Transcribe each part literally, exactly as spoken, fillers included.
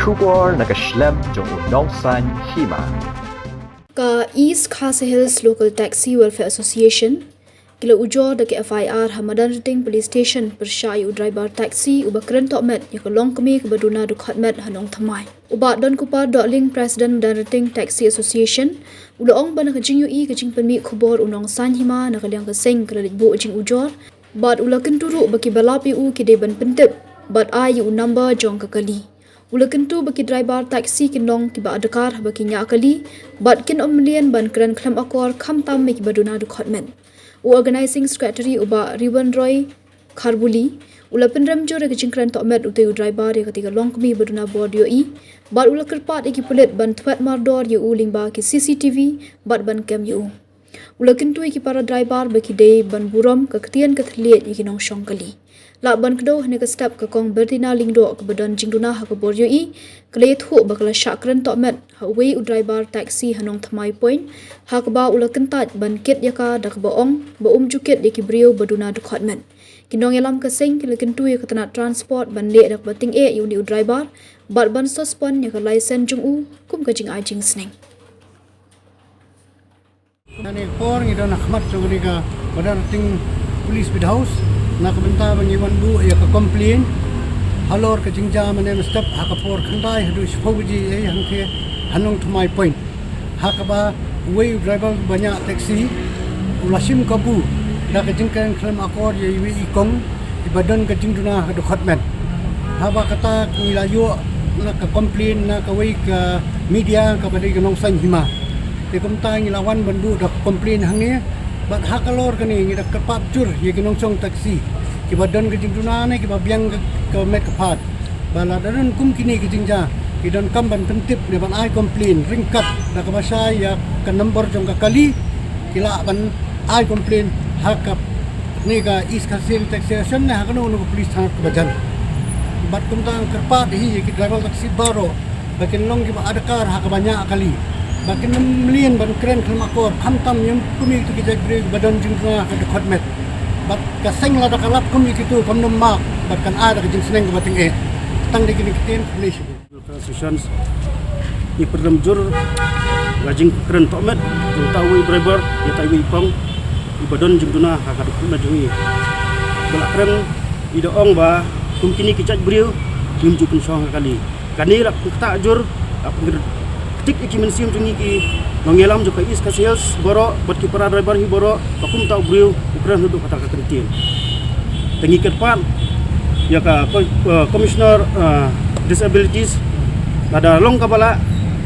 Khubor na ka shlem jong u Nongsaiñ Hima. Ka East Khasi Hills Local Taxi Welfare Association ki la ujor da ka F I R ha Madanrting Police Station pyrshah ïa u driver taxi uba kren tohmet ïa ka longkmie kaba duna dkhot met ha Nongthymmai. U Bah Donkupar Dohling, President Madanrting Taxi Association, u la ong ba na ka jingïohi ka jingpynmih khubor u Nongsaiñ Hima na ka liang ka seng ka la leit buh jingujor, bad u la kyntu ruh ba kiba lap ïa u ki dei ban pyntip bad ai ïa u number jong ka kali. U la kyntu ba ki driver taxi kin long kiba adkar haba ki ñiah kali bad kin ym mlien ban kren khlem akor khamtam ïa kiba duna dkhot met. U Organizing Secretary u Bah Riwan Roy Kharbuli u la pynrem jur ïa ka jingkren tohmet utei u driver ïa katei ka longkmie ba duna bor ïohi, bad u la kyrpad ïa ki pulit ban thwet mardor ïa u lyngba ki C C T V bad ban kem ïa u. U la kyntu ïa ki para driver ba ki dei ban burom ka ktien ka thylliej ïa ki nongshong kali. Lah ban kdew ha kane ka step ka Kong Bertina Lyngdoh kaba don jingduna ha ka bor ïohi, ka la ïathuh ba ka la shah kren tohmet ha uwei u driver taxi ha Nongthymmai Point, ha kaba u la kyntait ban kit ïa ka da kaba ong ba um ju kit ïa ki briew ba duna dkhot met. Ki nongïalam ka seng ki la kyntu ïa ka tnat transport ban leh da kaba tyngeh ïa une u driver bad ban suspend ïa ka license jong u kum ka jingai jingsneng. Kane ka por ngi don ha khmat jong kane ka Madanrting Police Beat House na ka bynta ba ngi wan buh ïa ka complain halor ka jingjia mynne mynstep ha ka por khyndai haduh shiphew baje ïa hangtei ha Nongthymmai Point, ha kaba uwei u driver ba ñiah taxi u la shim kabu da ka jingkren khlem akor ïa iwei i kong iba don ka jingduna ka dkhot met. Haba kata ngi la ïoh na ka complain na kawei ka media kaba dei ka Nongsaiñ Hima. Te kumta ngi la wan ban buh da ka complain hangne. Bad halor kane ngi da kyrpad jur ïa ki nongshong taxi kiba don ka jingduna ne kiba biang ka, ka met ka phad, ba lada don kum kine ki jingjia ki donkam ban pyntip ne ban ai complain ryngkat da kaba shai ïa ka number jong ka kali, ki lah ban ai complain ha kane ka East Khasi Hills Taxi Station ne ha kano kano ka police thana kaba jan. Bad kumta ngi kyrpad hi ïa ki driver taxi baroh ba kin long kiba adkar ha kaba ñiah kali, ba kin ym mlien ban kren khlem akor khamtam ïa kum ïa kito ki jait briew ba don jingduna ka dkhot met. Bad ka seng lada ka lap kum ïa kito kam nym map bad kan ai da ka jingsneng kaba tyngeh. Tang dei kine ki ktien, khublei shibun. Associations, ngi pynrem jur ïa ka jingkren tohmet jong uta uwei u driver ïa uta uwei u kong iba don jingduna ha ka dkhot met jong ngi. Ba la kren i da ong ba kum kine ki jait briew ngim ju pynshong ha kali. Kane la pynktah jur, la pynktik ïa ki mynsiem jong ngi ki nongïalam jong ka East Khasi Hills baroh bad ki para driver hi baroh ba kumta u briew u kren haduh kata ka kyntien. Te ngi kyrpad ïa ka ko-, eh, Commissioner, eh, Disabilities, lada long kaba lah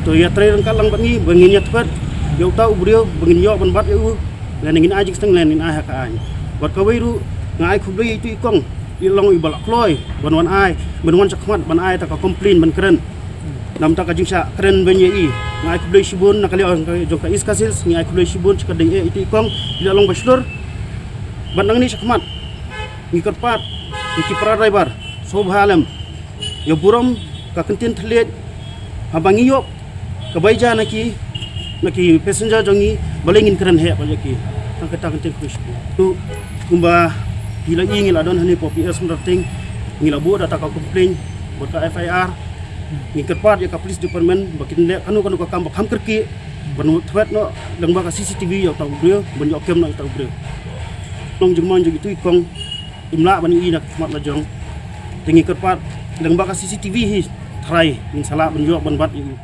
to ïatrei ryngkat lang bad ngi ba ngin ïa thwet ïa uta u briew ba ngin ïoh ban bat ïa u, lane ngin ai jingsneng lane ngin ai ha ka aiñ. Bad kawei ruh nga ai khublei ïa itu i kong, i long iba la kloi ban wan ai, ban wan shakhmat ban ai ta ka complain ban kren. Namar ta ka jingshah kren beiñ ïa i, nga ai khublei shibun na ka liang jong ka East Khasi Hills, nga ai khublei shibun sha ka dei eh itu i kong, i la long ba shlur. Bad nangne shakhmat ngi kyrpad ïa ki para driver sngewbha lem ïa burom ka kyntien thylliej haba ngi ïoh ka bai ja na ki, na ki passenger jong ngi, balei ngin kren heh pat ïa ki. Tang kata ka kyntien khublei shibun. Tu kumba phi la i, ngi la don hangne hapoh P S Madanrting, ngi la buh da ta ka complain bad ka F I R. Ngi kyrpad ïa ka police department ba kin leh kano kano ka kam ba kham kyrkieh ban thwet noh lyngba ka C C T V ïa uta u briew, ban ïoh kem noh ïa uta u briew. Nongjingmane jong itu i kong im lah ban i na ka khmat la jong. Te ngi kyrpad lyngba ka C C T V hi tharai ngin sa lah ban ïoh ban bat ïa u.